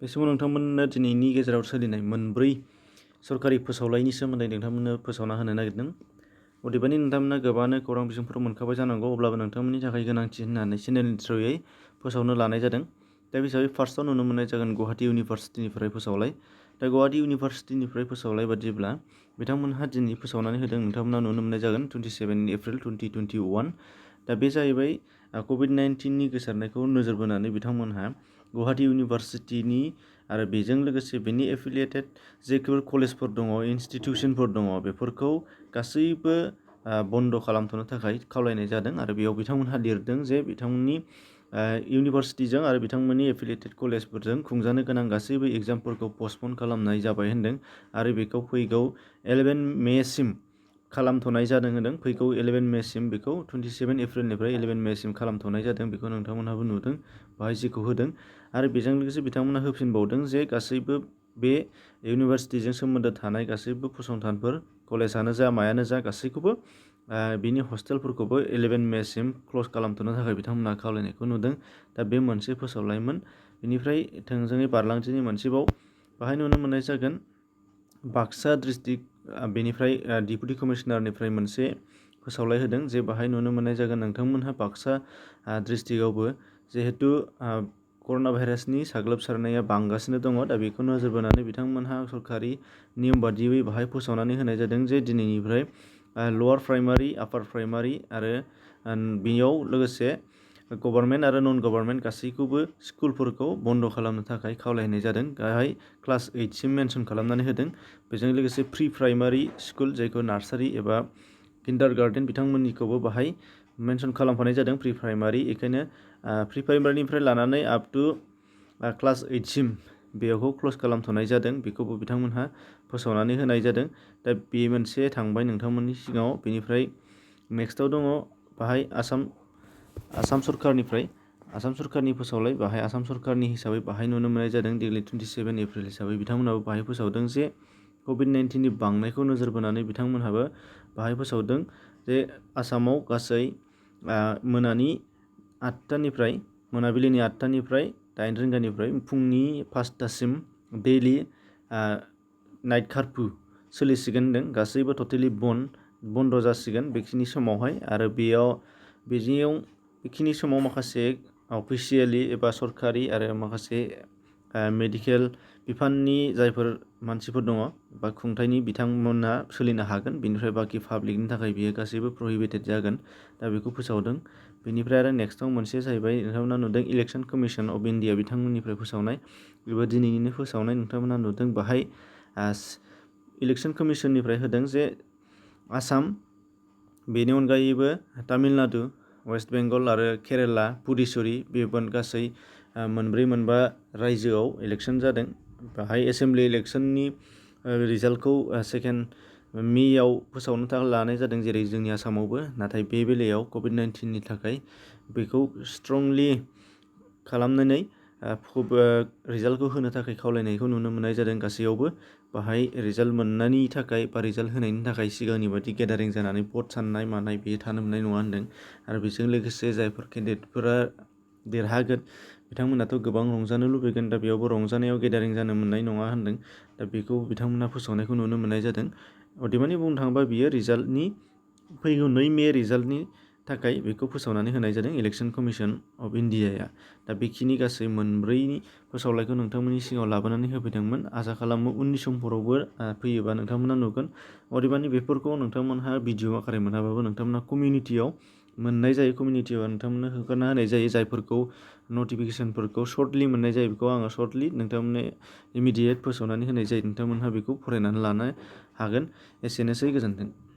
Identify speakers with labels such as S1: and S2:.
S1: बे समाव नोंथांमोननो दिनैनि गेजेराव सोलिनाय मोनब्रै सरकारि फोसावलायनि सोमोन्दै नोंथांमोननो फोसावना होनो नागिरदों। अदेबानि नोंथांमोना गोबाङानो खौरां बिजोंफोराव मोनखाबाय जानांगौ, अब्लाबो नोंथांमोननि थाखाय गोनांथि होननानै चेनेलनि थ्रुयै फोसावनो लानाय जादों। दा बे हिसाबै फार्स्टआव नुनो मोननाय जागोन गुवाहाटी इउनिभार्सिटिनिफ्राय फोसावलाय। दा गुवाहाटी इउनिभार्सिटिनिफ्राय फोसावलाय बादिब्ला बिथांमोनहा दिनै फोसावनानै होदों। नोंथांमोना नुनो मोननाय जागोन 27 एप्रिल 2021। दा बे जाहैबाय COVID-19नि गोसारनायखौ नोजोर बोनानै बिथांमोनहा गुवाहाटी इउनिभार्सिटिनि आरो बेजों लोगोसे बेनि एफिलिएटेड जेफोर कलेजफोर दङ, इनस्टिटिउसनफोर दङ, बेफोरखौ गासैबो बन्द' खालामथ'नो थाखाय खावलायनाय जादों। आरो बेयाव बिथांमोनहा लिरदों जे बिथांमोननि इउनिभार्सिटिजों आरो बिथांमोननि एफिलिएटेड कलेजफोरजों खुंजानो गोनां गासैबो एग्जामफोरखौ पस्टपन खालामनाय जाबाय होनदों। आरो बेखौ फैगौ 11 मेसिम खालामथ'नाय जादों होनदों। फैगौ 11 मेसिम बेखौ 27 एप्रिलनिफ्राय 11 मेसिम खालामथ'नाय जादों। बेखौ नोंथांमोनहाबो नुदों बाहाय जिखौ होदों। आरो बेजों लोगोसे बिथांमोनहा होफिनबावदों जे गासैबो बे इउनिभार्सिटिजों सोमोन्दो थानाय गासैबो फसंथानफोर, कलेजानो जा मायानो जा, गासैखौबो बिनि हस्टेलफोरखौबो 11 मेसिम क्ल'ज खालामथ'नो थाखाय बिथांमोनहा खावलायनायखौ नुदों। दा बे मोनसे फोसावलायमोन। बेनिफ्राय थोंजोङै बारलांदिनि मोनसेबाव बाहाय नुनो मोननाय जागोन बाक्सा डिस्ट्रिक्ट, बेनिफ्राय डिपुटि कमिशनारनिफ्राय मोनसे फोसावलाय होदों जे बाहाय नुनो मोननाय जागोन नोंथांमोनहा बाक्सा डिस्ट्रिक्टआवबो जिहेतु कर'ना भाइरासनि साग्लोबसारनाया बांगासिनो दङ। दा बेखौ नोजोर बोनानै बिथांमोनहा सरकारि नियम बादियै बाहाय फोसावनानै होनाय जादों जे दिनैनिफ्राय लवार प्राइमारि, आपार प्राइमारि आरो बेयाव लोगोसे गभर्नमेन्ट आरो नन गभर्नमेन्ट गासैखौबो स्कुलफोरखौ बन्द' खालामनो थाखाय खावलायनाय जादों। गाहाय क्लास 8सिम मेनसन खालामनानै होदों। बेजों लोगोसे प्रि प्राइमारि स्कुल, जायखौ नार्सारि एबा किन्डार गार्डेन, बिथांमोननिखौबो बाहाय मेनसन खालामफानाय जादों प्रि प्राइमारि। बेखायनो प्रि प्राइमारिनिफ्राय लानानै आप टु क्लास 8सिम बेखौ क्ल'ज खालामथ'नाय जादों। बेखौबो बिथांमोनहा फोसावनानै होनाय जादों। दा बे मोनसे थांबाय नोंथांमोननि सिगाङाव। बेनिफ्राय नेक्स्टआव दङ बाहाय आसाम सरकारनिफ्राय आसाम सरकारनि फोसावलाय। बाहाय आसाम सरकारनि हिसाबै बाहाय नुनो मोननाय जादों देग्लाय 27 एप्रिल हिसाबै बिथांमोनहाबो बाहाय फोसावदों जे COVID-19नि बांनायखौ नोजोर बोनानै बिथांमोनहाबो बाहाय फोसावदों जे आसामाव गासै मोनाबिलिनि 8टानिफ्राय 8 रिंगानिफ्राय फुंनि 5टासिम दैलि नाइट कार्फ्यु सोलिसिगोन होनदों। गासैबो टटेलि बन्द' जासिगोन बेखिनि समावहाय। आरो बेखिनि समाव माखासे अफिसियेलि एबा सरकारि आरो माखासे मेडिकेल बिफाननि जायफोर मानसिफोर दङ बा खुंथायनि बिथांमोना सोलिनो हागोन। बेनिफ्राय बाखि पाब्लिकनि थाखाय बियो गासैबो प्रहिबिटेड जागोन। दा बेखौ फोसावदों। बेनिफ्राय आरो नेक्स्टआव मोनसे जाहैबाय नोंथांमोना नुदों इलेक्सन कमिसन अफ इन्डिया बिथांमोननिफ्राय फोसावनाय। बेबो दिनैनिनो फोसावनाय नोंथांमोना नुदों। बाहाय इलेक्सन कमिसननिफ्राय होदों जे आसाम, बेनि अनगायैबो तामिलनाडु, वेस्ट बेंगल आरो केरेला, पुडुचेरी, बेफोर गासै मोनबा रायजोआव इलेक्सन जादों। बाहाय एसेम्बलि इलेक्सननि रिजाल्टखौ 2 मेआव फोसावनो थाखाय लानाय जादों, जेरै जोंनि आसामावबो। नाथाय बे बेलायाव COVID-19नि थाखाय बेखौ स्ट्रंलि खालामनानै रिजाल्टखौ होनो थाखाय खावलायनायखौ नुनो मोननाय जादों गासैयावबो। बाहाय रिजाल्ट मोननायनि थाखाय बा रिजाल्ट होनायनि थाखाय सिगांनि बायदि गेदारिं जानानै भट साननाय मानाय बेयो थानो मोननाय नङा होनदों। आरो बेजों लोगोसे जायफोर केन्डिडेटफोरा देरहागोन बिथांमोनाथ' गोबां रंजानो लुबैगोन। दा बेयावबो रंजानायाव गेदारिं जानो मोननाय नङा होनदों। दा बेखौ बिथांमोना फोसावनायखौ नुनो मोननाय जादों। अदेबानि बुंनो थाङोबा बियो रिजाल्टनि फैगौ 2 मे रिजाल्टनि थाखाय बेखौ फोसावनानै होनाय जादों इलेक्सन कमिसन अफ इन्डियाया। दा बेखिनि गासै मोनब्रैनि फोसावलायखौ नोंथांमोननि सिगाङाव लाबोनानै होफैदोंमोन। आसा खालामो उननि समफोरावबो फैयोबा नोंथांमोना नुगोन। अदेबानि बेफोरखौ नोंथांमोनहा भिडिअ आकारै मोनाबाबो नोंथांमोना कमिउनिटियाव मोननाय जायो। कमिउनिटियाव नोंथांमोननो होगारना होनाय जायो। जायफोरखौ नटिफिकेसनफोरखौ सर्टलि मोननाय जायो बेखौ आङो सर्टलि नोंथांमोननो इमिडियेट फोसावनानै होनाय जायो। नोंथांमोनहा बेखौ फरायनानै लानो हागोन। एसेनोसै, गोजोन्थों।